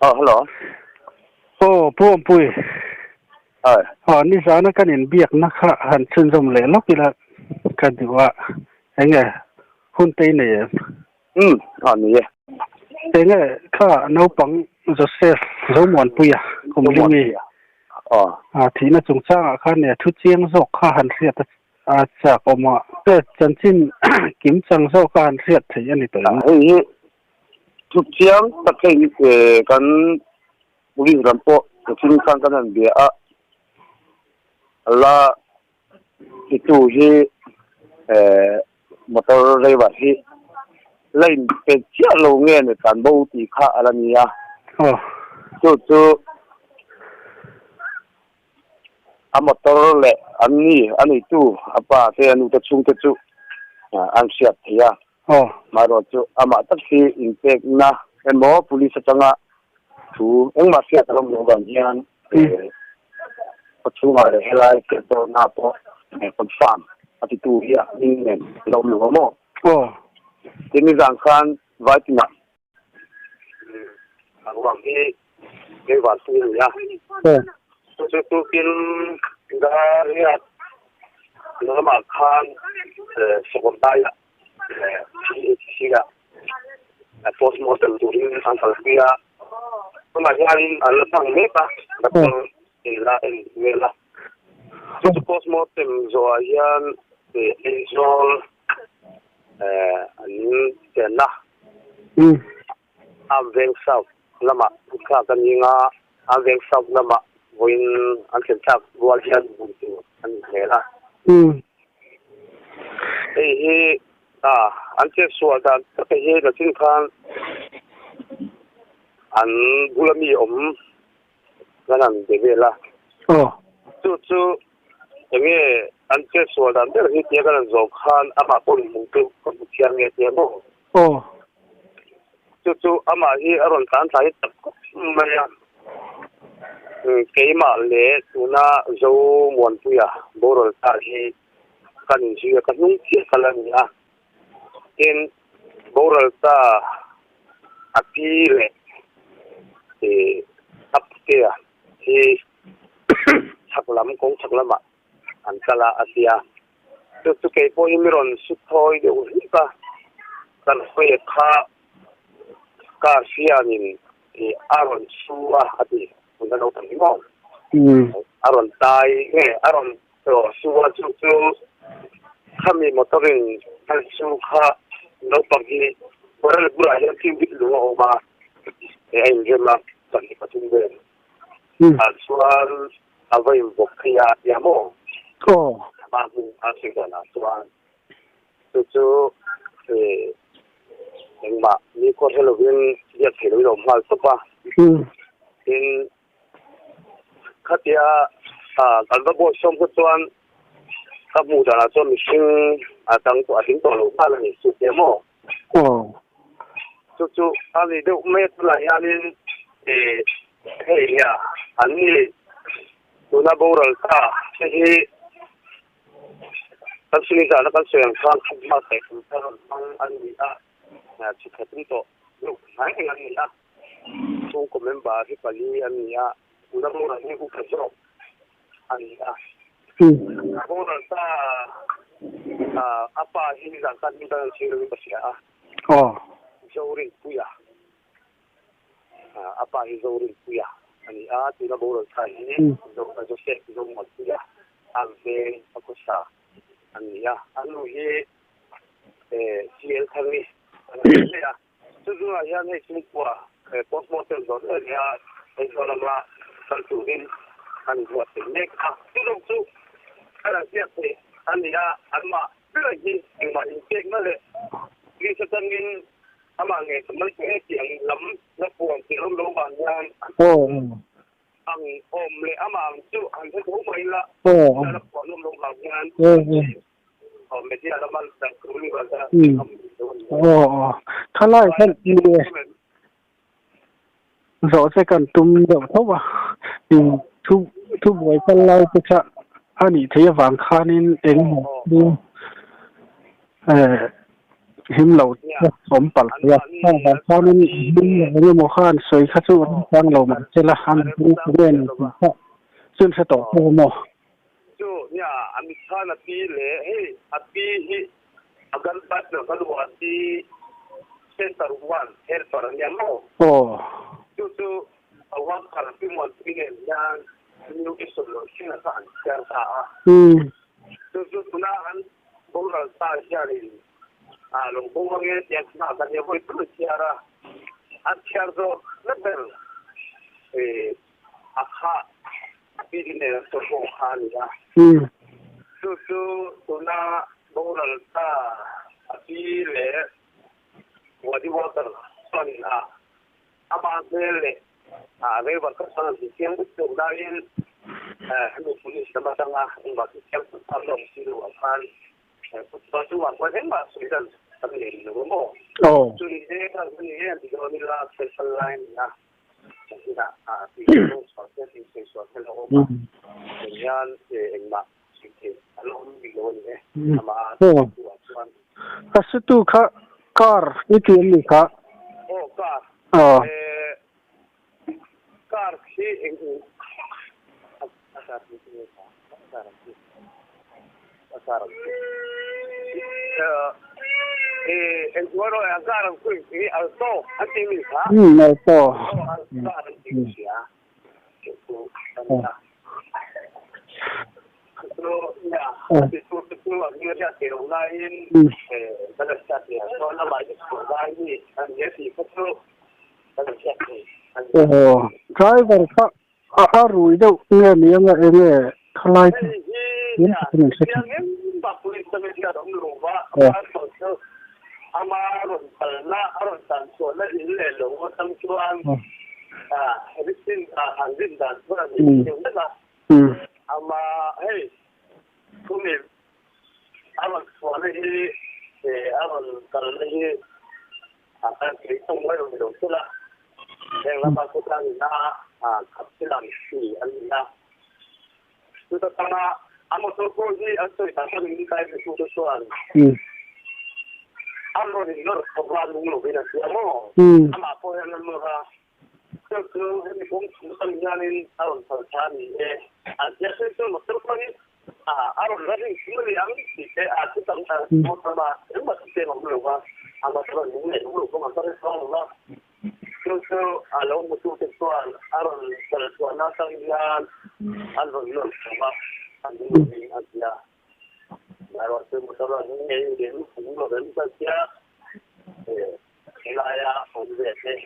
Oh, hello. Aw, Pu Awmpui. Hi. Aw, nizana kan inbiakna kha han chhunzawm leh lawk ila ka duh a, enge hun te i nei em? Umm, a ni e. Enge kha naupang Joseph Zomuanpuia kum limi a thihna chungchangah khan e thu chiang zawk kha han hriat a chak awm a, chanchin kim chang zawk a han hriat theih a ni tawh em? Hei hi Chu chiang tak hei kan police lam pawh thil khan kan han bia a, la titu hi motor driver hi la in pe chiah lo nge ni tlan bo tih kha a la ni a, chu chu a motor leh an ni a neitu a pa te a nu te chhungte chu an hriat thei a. Marawh chu amah tak hi inpekna emaw police atanga thu engmah hriat a awm loh vang hian khawchhungah leh helai chetawhna pawh confirm a titu hi a hming nen a la awm lo a maw? Tin nizan khan Vaitinah a ruang hi Keivan pu a ni a. Chu chu tukin Dariat lamah khan Sawkawrdaiah CHC ah postmortem turin an kalpui a. Tunah hian an la hmang mek a, doctor in la en vel a. Chu chu postmortem zawhah hian Aizawl an chenna Amveng South lamah thuthlak a ni nga, Amveng South lamah vawiin an thlen thlak rual hian hmun tur an inhmel a. Hei hi an chetsual dan tak hi nachin khan an bula mi awm kan han be vel a. Chu chu enge an chetsual dan ber hi tia kan han zawh khan amah pawh inhmuh chu ka hmu thiang nge tia maw? Chu chu amah hi a rawn tlan thlai tak khawp mai a. Keimah leh tuna Zomuanpuia boral ta hi kan inzui a, ka hnung chiah kal a ni a. Tin, boral ta a pi leh a putea hi chhak lam kawng chhak lamah an kal a, a ti a. Chu chu kei pawh hi mi rawn su thawi deuh hlek a, kan hawi kha car hianin a rawn su a, a ti. Tuna lo tam hi maw? A rawn tai nge a rawn su a, chu chu khami motor in an su kha naupang hi barrel bulah hian thil bik lung a awm a, a inrem a, pahnih pathum vel. Ah chuan a va inbawk phei a tia maw? Aw. Ama hmun a sawi danah chuan chu chu engmah ni khaw hre lovin biak theih loin a awm nghal tawp a. Tin, khatia kan va bawi sawm kha chuan ka hmuh danah chuan mihring a dang tawh a hlim tawh lo nghal a ni chu tia maw? Aw. Chu chu a ni deuh mai a tunah hianin hei hian an ni tuna boral ta te hi kan sumi zahna kan sawi ang khan khat hma saih tum thar rawn hmang a ni a, chi khatin tawh deuh hnai reng an ni a. Chhungkaw member hi pali an ni a, tuna boral hi upa zawk a ni a. Boral ta a pa hi nizan khan hming tan an chhing lovin ka hria a. Zorinpuia a pa hi Zorinpuia a ni a, tuna boral ta hi Joseph Zomuanpuia a veng a khawsa a ni a. A nu hi CL Thangi a ni hle a. Chu zungah hian hei chhungkua postmortem zawh leh leh a Aizawl lama kal turin an buatsaih mek a. Chu zawk chu a rawn hriat theih a ni a, anmah ber hi engmah inpekna leh police atangin amah ngei tam mai tawh e tih ang lam la puan tih rawng lo vang hian ang awm leh amah ang chu an hre tho mai la, la puan awm lo vang hian Thalai khan ni e zawh che kan tum deuh tho a, thu thu buai kal lai te kha a nih theih avang khanin eng emaw chu Him lo awm palh thei a. Heng vang khanin him lo eng emaw khan sawi kha chu remchang lo mah se la, an hming chu nge ni tih kha chu an hre tawh tho maw? Chu nia, a mit khan a pi leh hei a pi hi a gun partner ka lu a pi center one helper a nia maw? Aw. Chu chu a worker pi muanpui nen hian new issue lo thleng a kha an chhiar ta a. Chu chu tuna an Boral ta hianin a lo bo ang e tia thla kan nia vawi tam a chhiar a, a chhiar zawk na ber a kha a pi nen an sawi pawh kha a ni a. Chu chu tuna boral ta a pi leh Wadi Water chuanin a Amah hmel leh a driver kha chuan an ti chiang vek tawh laiin hemi police lam atanga engmah ti chiang tak tak la awm si lo ah khan football chungah khuan engmah sawi dan kan nei lo maw? Chu ni e kha chu ni e an ti dawn ila special lai a ni a, nakinah tih sawi sual te tih sawi sual te la awm a, eng hian engmah sawi theih a la awm bik lo a ni e amah a tu ah chuan. Ka situ kha car i ti em ni kha? Aw car. Aw. Car khi eng eng a car khi nge kha a car ang khi a car ang khi eng eng a car ang khi alto an ti mi kha? Alto. Aw car an ti ka hria. Aw, driver kha a rui deuh nge ni anga enge khalai chu thiam takin an hre thei.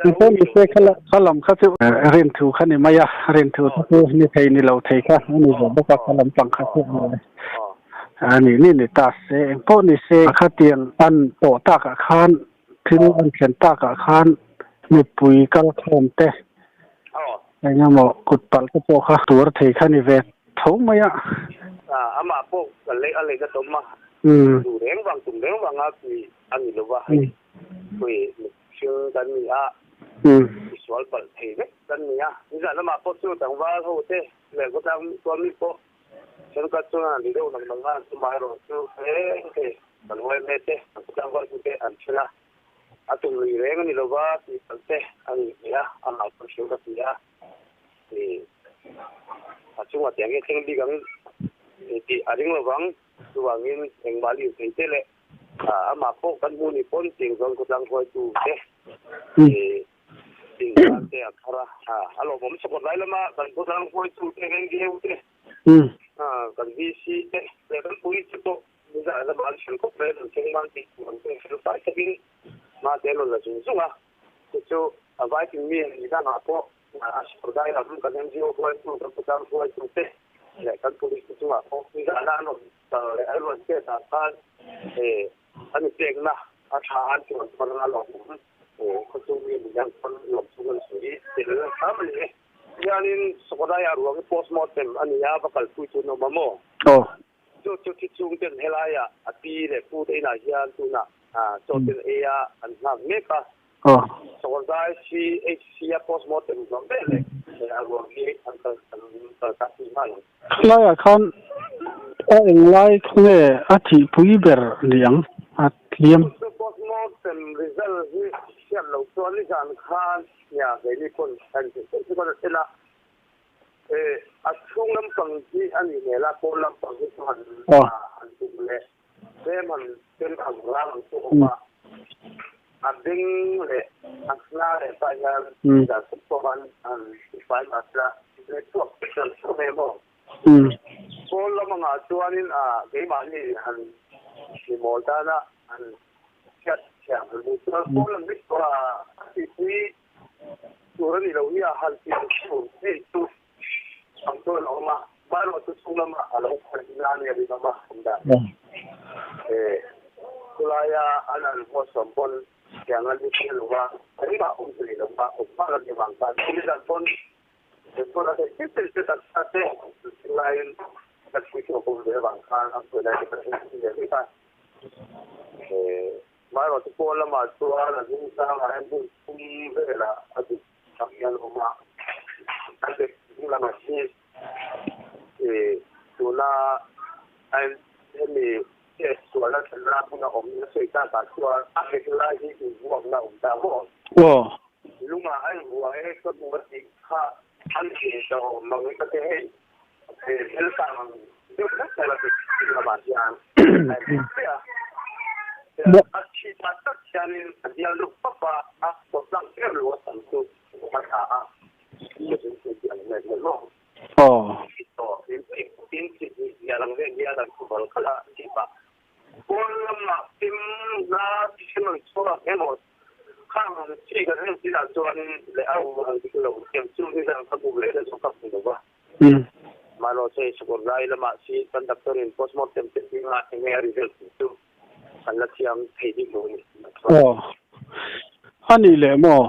Engpawh ni se kha lam kha chu rinthu kha ni mai a, rinthu te chu ni thei ni lo thei kha a ni ve bawk a, kha lam pang kha chu a ni ni ni ta se engpawh ni se khatiang an tawh takah khan thil an thlen takah khan mipui kalkhawm te eng emaw kut palh te pawh kha tuar thei kha ni ve tho mai a. Amah pawh a lei na tawm a, duh reng vang tum reng vanga tih a ni lo va, hei pui mihring kan ni a, misual palh thei vek kan ni a. Nizan lamah pawh chu tlangval ho te leh khawtlang tual mi pawh thenkhat chuan an ri deuh nang nang a, chumah erawh chu hei kan yma te kan khawtlang huaitu te an then a, a tum lui reng a ni lo va tih palh te a ni thei a, amah pawh hriau ka ti a. A chungah tiang hi a thleng bik ang tih a ring lovang, chuvangin engmah lirthei te leh Amah pawh kan hmuh ni pawn tiang zawng khawtlang hruaitu te ding dan te a thar a, a lawmawm sawkawt lai lama kan khawtlang hruaitu te NGO te kan VC te leh kan police te pawh nizan lama an hrilh khawp mai an thleng man tih tur an pek fel fai takin hma te an rawn la zung zung a, chu chu a vaitin mi nizanah pawh a sawrdai lam kan NGO hruaitu kan khawtlang hruaitu te leh kan police te chungah pawh nizanah an rawn. Leh an rawn chet ah khan an inpekna a tha an chuan chuan a lawmawm khawchhung mi midang pawn lawmchhung an sawi tel hram a ni e. Hianin Sawkadai-ah ruang hi postmortem a ni a, va kalpui chu an awm a maw? Aw. Chu chu thi chhung ten helaiah a pi leh pu te inah hian tunah chaw ten ei a an nghak mek a. Aw. Sawkadai CHC a postmortem zawh vel leh a ruang hi an kal an kal tak pui nghal ang. Khalaiah khan a englai nge a thihpui ber ni ang a hliam? Chu postmortem result hi hriat loh chuan nizan khan nia keini pawn kan hrilh theih chu kan en a, a chhung lampang hi a nih hmel a, pawn lampang hi chu han han tum leh tlem han tel ang rang ang chu a awm a, a beng leh a hna leh pah hian zan thum pawh khan han tifai mah sela leh chhuak vek ang chu mai maw. Pawn lam angah chuanin a keimahni han hlimawl tana han hriat thiam han hmuh chuan pawn lam vek pawh a tihpui tur a ni lo hi a han tih tur hei chu ang chuan a awm a, amaherawh chu chhung lamah a lo khawi na nia rinawm a awm dan. Chulaia an han hmuahsawm pawn tiang a ni thei lo va, engmah awm thei lo va, awm nghal a ni vang khan chumi dan pawn engpawn a theih thil thil te tak tak te chulaiin kan puithiam awm ve avang khan an sawi lai te kan hre thei ve vek a. Amaherawh chu pawn lamah chuan a hnung sangah hian hmun thum velah a dik tak hian a awm a, a dik hnung lamah hi tuna hemi test sual a thlenna hmun a awm a sawi takah chuan a hek lai hi invuakna a awm ta maw? Aw. Lungah a invuah e ka hmu a tih kha an thei ta awm mang ka ti hei. He thil kang deuh hlek hlek a tih lamah hian a inhmu chiah a. A thi tak tak hianin a bial deuh pap a, a kawt tlang ber lo a tam chu a tla a, mihring chu tih ang mek mek maw? Aw. Aw, in in thih hnih bial ang vel hian an thu bal khalh a tih pah. Pawn lamah pim hna thil an chhuak emaw khang ang chi kan en chinah chuanin leh a um ang dik lo tiang chu nizan ka hmu leh na chu ka hmu lo va. Mahlo che sukawr lai lamah si kan doctor in postmortem te zinga enge a result tih chu kan la thiam thei bik lo a ni. Aw, a nih leh maw?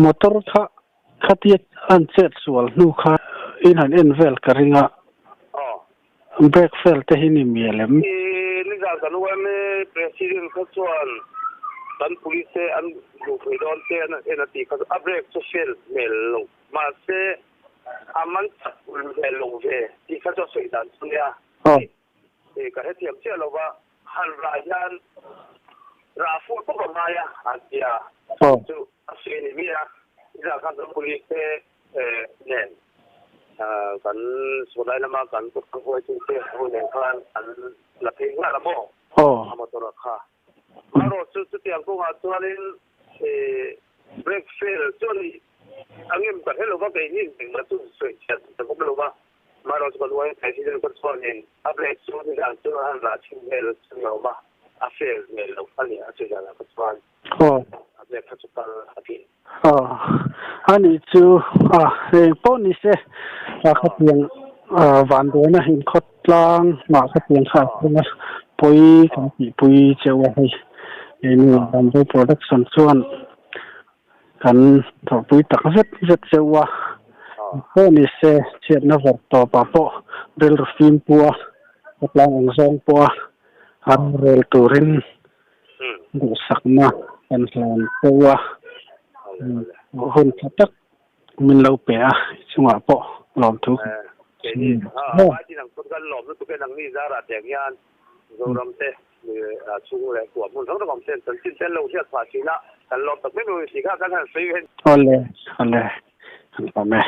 Motor kha khatia an chet sual hnu kha in han en vel ka ring a. Aw. Brake fail te hi ni mial em? I nizan kan UMA President kha chuan kan police te an hmuh thei dawn te an en a tih kha a brake chu fail hmel lo mahse a man chak hmel lo ve tih kha chu a sawi dan chu nia. I ka hrethiam chiah lo va han rah hian rah fuh tawp a ngai a an ti a chu a sawi ni mi a nizan khan kan police te nen kan sawlai lama kan kawt huai chu te ho nen khan an la phei nghal a maw a motor a kha marawh chu chutiang kawngah chuanin brake fail chuan angem ka hre lova keini engmah chu sawi chhiat ta bawk lova marawh chu kan uai president ka chuanin a brake chu nizan chu a han rah chhin vel chu ni awm a a fail hmel loh a ni a chuzanah ka chuan a brake kha chu kal a ti. Aw, ani chu a eng pawh ni se a khatiang vanduaina inkhawt tlang mah khatiang kha a thleng a, pawi kan tihpui cheu a hei. Keini Bamboo Production chuan kan thawhpui tak zet zet cheu a, eng pawh ni se chhiatna vawrh tawpah pawh rilru fim pua khawtlang eng zawng pawha an rel turin Duhsakna kan hlan fo a, hun tha tak min lo pe a, i chungah pawh lawmthu kan Keini party dang pawn kan lawm lutuk e, nangni zarah tiang hian Zoram te chhung leh kua hmun hrang hrang awm ten chanchin te an lo hriat phah thin a, kan lawm tak mai mai tih kha kan han sawi ve. Awle, awle, kan lawm e.